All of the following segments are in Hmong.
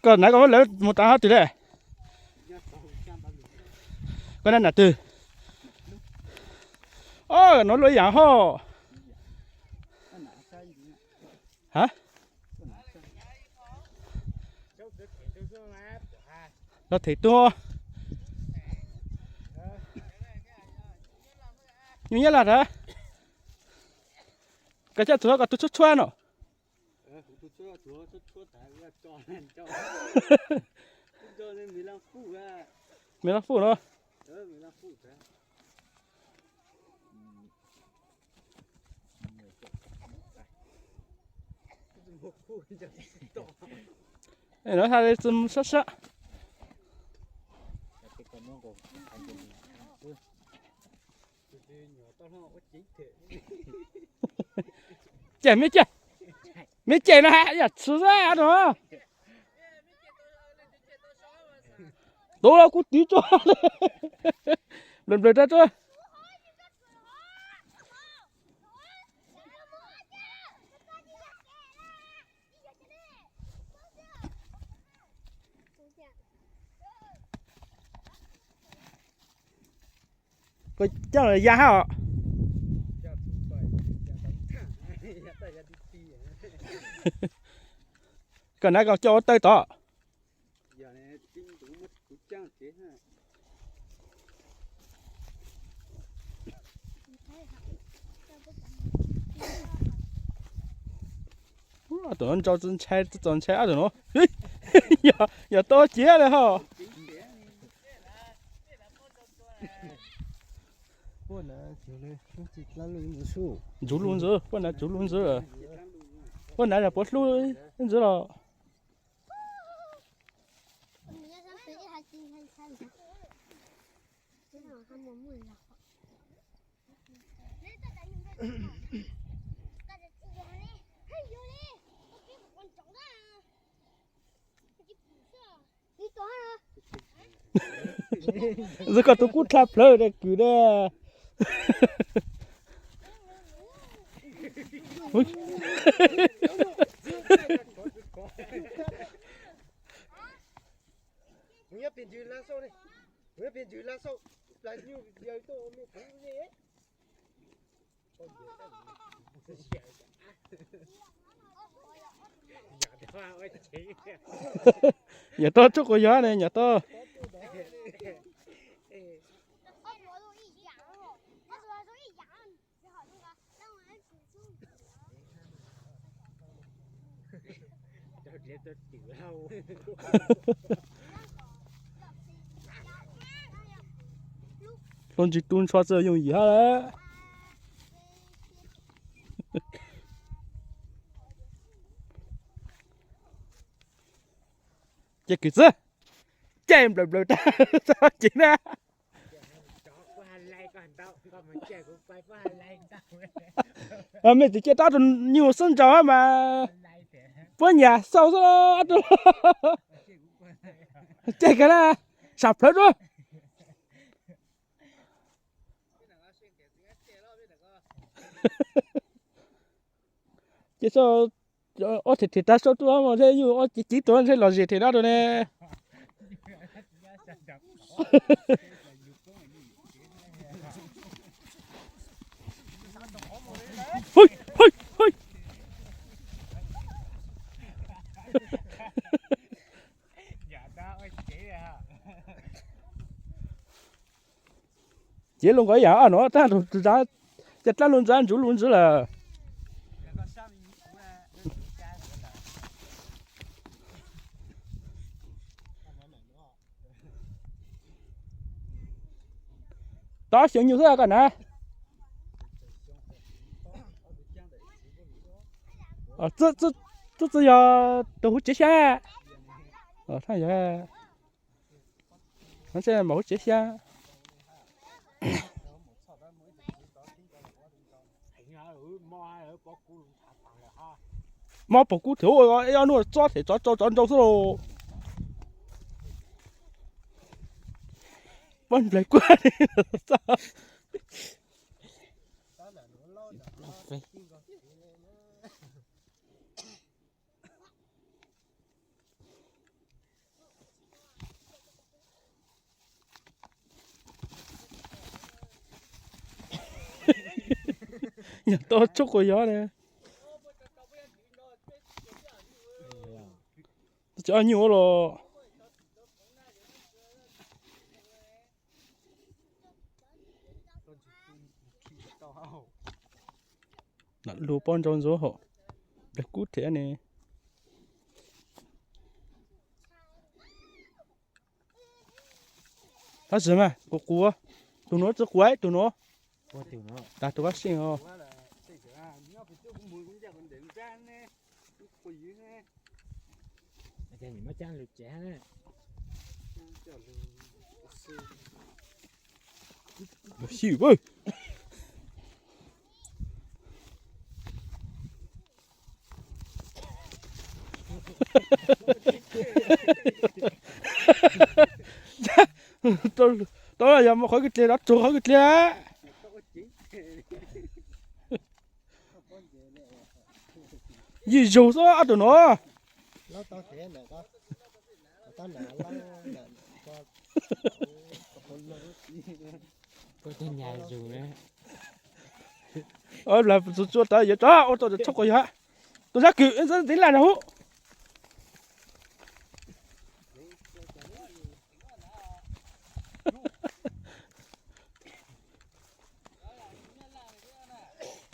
Koj nav koj muab lawv mus tav hab twg le? Koj nav nam twg? Nuav luaj ib yaam hab. Los them tug. Nyuj nyab laj a. Koj coj tug koj tug tshuab tshuab no. Me laj fuj no. No ha tsi sab sab. Ces me ces, me ces no yam tshwv xwb no. Tuav los kuv tiv tso. Nplawm nplawm rau tso. Koj coj los ya hab os. Koj nav koj coj ua tawg tod. Ob tug no ntshai, txaus ntshai ob tug no. Yog tau ciav li hos. Ntsuv lug ntxiv, puab nav ntsuv lug ntxiv, puab nav yog puab hlub ntxiv los. Koj tus kub dlha plhawv da kws da. Nyam toj tsuj quas yog ne, nyam toj. Hluas ntsis tu ntsho txawm yooj yim hab lawm. Ces kwv txwv, ces nplawm nplawm tag txog ces na. Mej tsis cia rov rau nyuj xwb ntsaus mas puab nyam xauj xwb. Ces kawg na, sam plhawv dua. Ces ob them them tag sau tuaj mas thiaj yug ob cev civ tuaj ntshe los zem them dab rau ne. Cev lug nkaus ib yam os, no tab tus ntxa, ca dlab lug ntxa ntsuv lug ntxiv lawm. Tau xyoo nyuj xwb koj na. Tub txwv yog tus huv tsev xyab. Mas huv tsev xyab. Mob pom kub them ua ib ob hnub txob them tsov rau tsov nrau xwb lauj. Pob nplaig kuaj. Ib Nyuam tau tshoob quas yog ne. Tsis ob nyuj los. Lam lug pob ntsau ntxuav hauv, nplawg kub them ne. Tab sis mas kuv quav, tus nuav tsi quav, tus nuav tas tus kab seej os. Xyw, tau yog mus qhov kwj dliag, rov tsuag qhov kwj dliag. Yij zug xwb ob tug nuav. Lam tsuag tsuag tas yuav tso ua tau tshoob quas yog. Tus sab kws ntxiv laj rau hub.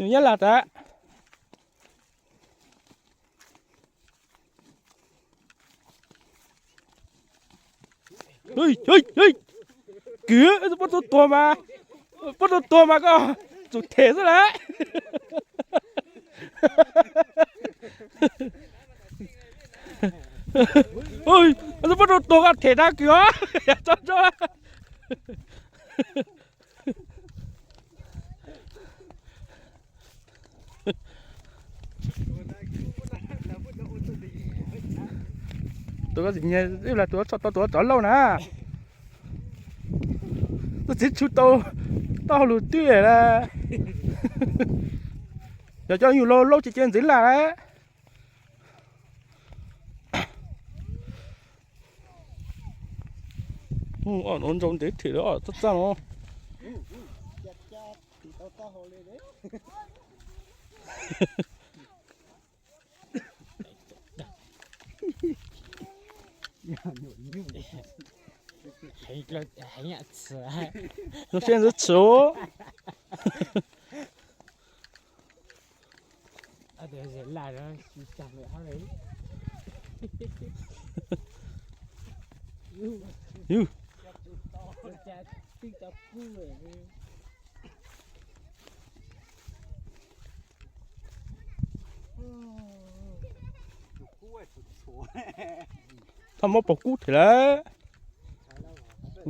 Nws nyab laj tas. Kws, pob tsuas tuag mas, pob tsuas tuag mas koj tsum them xwb lawm. Pob tsuas tuag koj them dab kws os. Tus koj txiv nyiag ib las tus txhob tau tus cov lauj na. Tus txiv tshum tau, tau hauj lwm twb la. Yog cov yus laus laus ces cia ntxiv laj lawm. Ntsaus ntev thiab os, txaj txaj no. Zoo siab ntxwv tshwv. Thaj mob pom kub thiab lawm.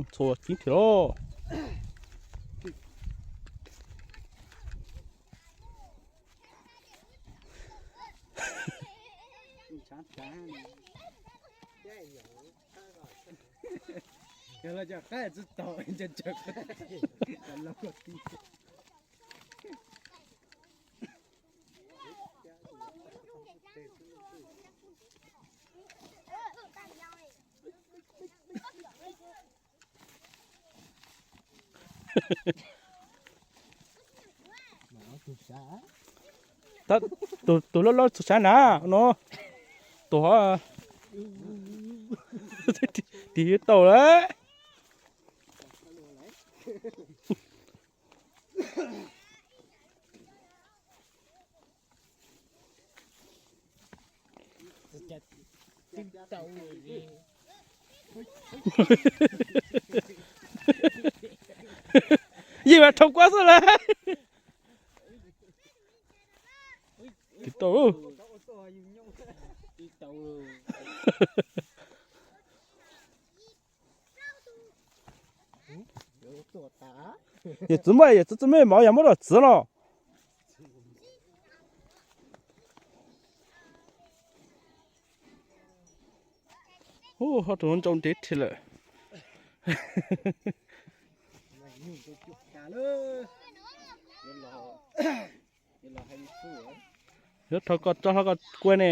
Txhua kiv thiab los. Tus loj loj txug sav na no, tus tig tau lawm. Yeej mas rhau kuab xwb lawm. Tig tau. Yawm txiv muaj, yawm txiv txiv me mov yog muab rau txiv los. Ub, ho tus ntsaus ntev thiab lawm. Yuav thov koj tso hlo koj kua ne.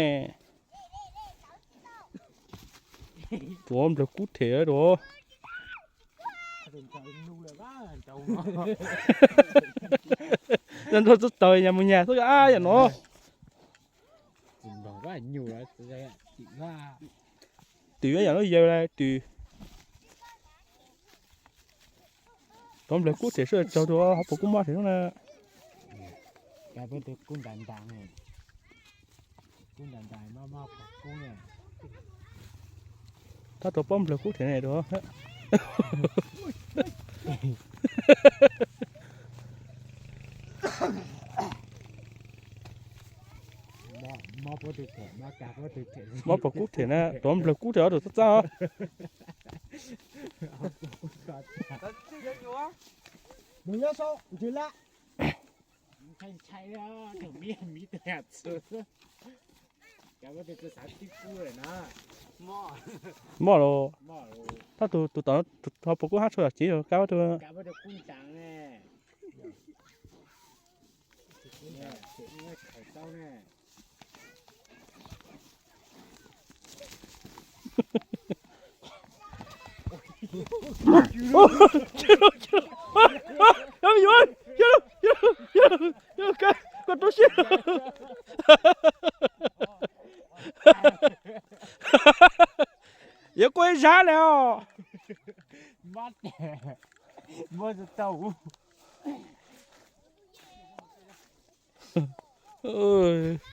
Tuav nplawg kub them rau. Nrog txoj taug nyas mus nyas xwb a yam no. Twm yam no yawg lawm twm. Tov nplawg kub them sub tsaug rau hauv paus kub mob them sub na. Tab tau pob nplawg kub them ne rau. Mob paus kub them na, tov nplawg kub them ob tug txaj txaj. Mob los. Tab tus tus tom no hauv paus kub hab tshuaj yog txiv yog kab tus. Koj rau siab. Yuav kuj ib zab ne os.